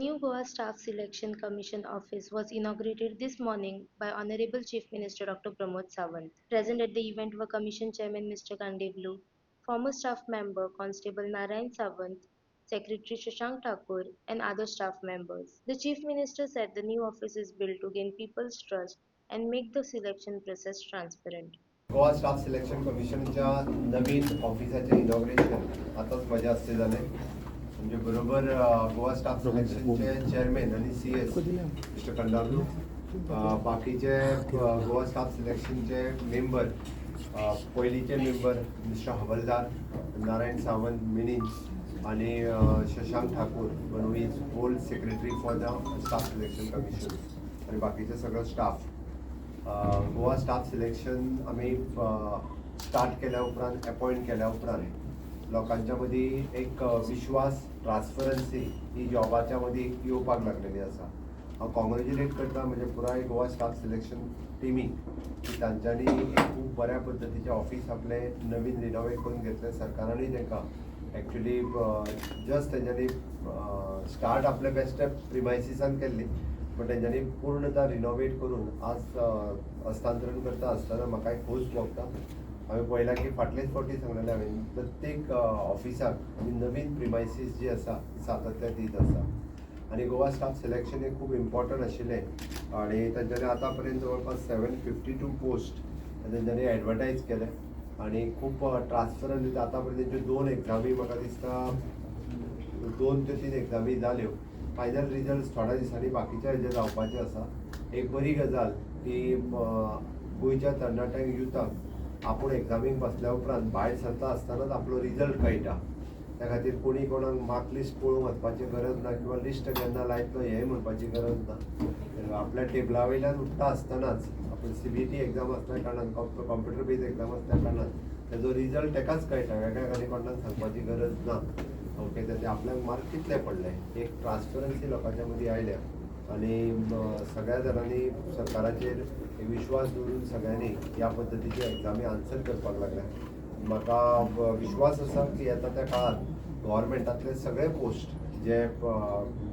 new Goa Staff Selection Commission office was inaugurated this morning by Honorable Chief Minister Dr. Pramod Sawant. Present at the event were Commission Chairman Mr. Khandavillu, former staff member Constable Narayan Sawant, Secretary Shashank Thakur, and other staff members. The Chief Minister said the new office is built to gain people's trust and make the selection process transparent. Goa staff selection कमिशनच्या नवीन ऑफिसाचें inauguration आतांच म्हज्या हस्ते जालें. म्हणजे बरोबर Goa staff सिलेक्शनचे chairman आनी CS mister कंदावलू, बाकीचे Goa staff सिलेक्शनचे member, पयलींचे मेंबर मिस्टर हवलदार, नारायण सावंत मिनी आनी Shashank Thakur, who is old secretary for the Staff Selection Commission, आनी बाकीचे सगळो स्टाफ. गोवा स्टाफ सिलेक्शन आमी स्टार्ट केल्या उपरांत, अपॉयंट केल्या उपरांत लोकांच्या मदीं एक विश्वास, ट्रान्सपरन्सी ही जॉबाच्या मदीं येवपाक लागलेली आसा. हांव कॉंग्रेच्युलेट करता म्हणजे पुराय गोवा स्टाफ सिलेक्शन टिमीक की तांच्यांनी एक खूब बऱ्या पद्दतीचें ऑफीस आपलें नवीन रिनोवेट करून घेतलें. सरकारानूय तांकां एक्चुली जस्ट तेंच्यांनी स्टार्ट आपले बेश्टे प्रिमायसिसान केल्ली, पण तेंच्यांनी पूर्णता रिनोवेट करून आज हस्तांतरण करता आसतना म्हाका एक खोस भोगता. हांवें पळयलां की फाटलेच फावटी सांगलेलें हांवें, प्रत्येक ऑफिसाक आमी नवीन प्रिमायसीस जी आसा ती सातत्यान दीत आसा आनी गोवा स्टाफ सिलेक्शन हे खूब इम्पॉर्टंट आशिल्लें आनी तांच्यांनी आतां पर्यंत जवळपास 752 पोस्ट तेंच्यांनी एडवर्टायज केले आनी खूब ट्रान्सपरंट. आतां पर्यंत तेंच्यो दोन एग्जामी, म्हाका दिसता 2 ते 3 एग्जामी जाल्यो. फायनल रिजल्ट थोड्या दिसांनी बाकीच्या हेजे जावपाचे आसा. एक बरी गजाल की गोंयच्या तरणाट्यांक, युथाक आपूण एग्जामीक बसल्या उपरांत भायर सरता आसतनाच आपलो रिजल्ट कळटा. त्या खातीर कोणी कोणाक मार्क लिस्ट पळोवंक वचपाची गरज ना किंवा लिस्ट केन्ना लायतलो हेंय म्हणपाची गरज ना. आपल्या टेबला वयल्यान उठ्ठा आसतनाच, आपण सीबीटी एग्जाम आसल्या कारणान, कॉम्प्युटर बेज एग्जाम आसल्या कारणान तेजो रिजल्ट तेकाच कळटा. वेगळ्याक आनी कोणाक सांगपाची गरज ना. ओके, तेजे आपल्याक मार्क कितले पडले, एक ट्रान्सपरन्सी लोकांच्या मदीं आयल्या आनी सगळ्या जाणांनी सरकाराचेर एक विश्वास दवरून सगळ्यांनी ह्या पद्दतीच्यो एग्जामी आन्सर करपाक लागल्या. म्हाका विश्वास आसा की येता त्या काळात गव्हर्मेंटांतले सगळे पोस्ट जे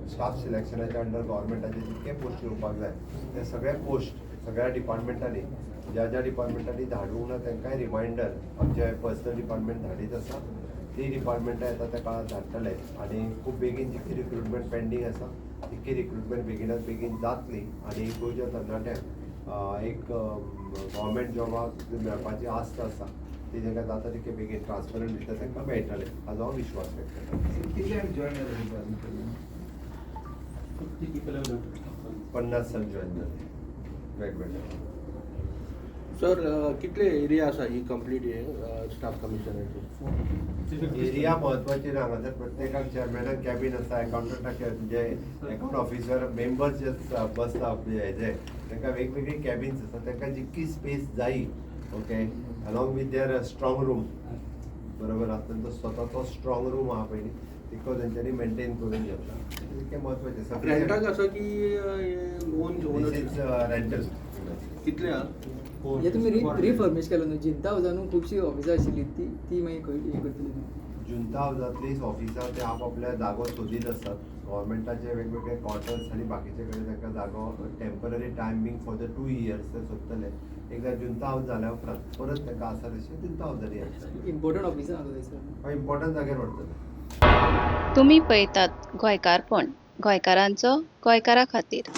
स्टाफ सिलेक्शनाच्या अंडर गव्हर्मेंटाचे जितके पोस्ट येवपाक जाय ते सगळे पोस्ट सगळ्या डिपार्टमेंटांनी, ज्या ज्या डिपार्टमेंटांनी धाडूंक ना तांकांय रिमायंडर आमचे पर्सनल डिपार्टमेंट धाडीत आसा. ती डिपार्टमेंटां येता त्या काळात धाडटले आनी खूब बेगीन जितकी रिक्रुटमेंट पेंडींग आसा तितकी रिक्रुटमेंट बेगिनात बेगीन जातली आनी गोंयच्या तरणाट्यांक एक गव्हर्मेंट जॉबाक मेळपाची आस्त आसा ती तांकां जाता तितके बेगीन ट्रान्सपरंट भितर तांकां मेळटलें हाजो हांव विश्वास व्यक्त करता. कितले जॉईन जाले तुमच्या अजून पर्यंत? 50 people have left. 50 जाण जॉईन जाले वेगवेगळे. सर, कितले एरिया आसा ही कंप्लीट हे स्टाफ कमिशनाची? एरिया म्हत्वाची ना. हांगासर प्रत्येकाक चेअरमॅनाक कॅबीन आसा, अकाउंटंटाक, जे अकाउंट ऑफिसर मेंबर्स जे बसता हेजे, तांकां वेगवेगळी कॅबिन्स आसा. तांकां जितकी स्पेस जायी, okay, along with their strong room, बरोबर आसा. तांचो स्वताचो स्ट्रॉंग रूम आहा पयलीं, तितको तेंच्यांनी मेंटेन करून घेतला, तितकें म्हत्वाचें. रेंटाक आसा की ओन? This is rental. कितले आहा? हे तुमी रिफर्बिश केलो न्हू, जिंता हावजानू खुबशीं ऑफिसां आशिल्ली, ती ती मागीर खंय हे करतली न्हू? जुंता हावजांतलीं ऑफिसां ते आपापल्या जागो सोदीत आसात. गव्हर्मेंटाचे वेगवेगळे क्वॉर्टर्स आनी बाकीचे कडेन तांकां जागो temporary timing for the 2 years ते सोदतले. एकदां जुंता हावज जाल्या उपरांत परत तांकां आसा तशें जुंता हावजांनी हाडटले. इम्पॉर्टंट ऑफिसां आहा थंयसर. इम्पॉर्टंट जाग्यार व्हरतले. तुमी पळयतात गोंयकारपण, गोंयकारांचो गोंयकारा खातीर.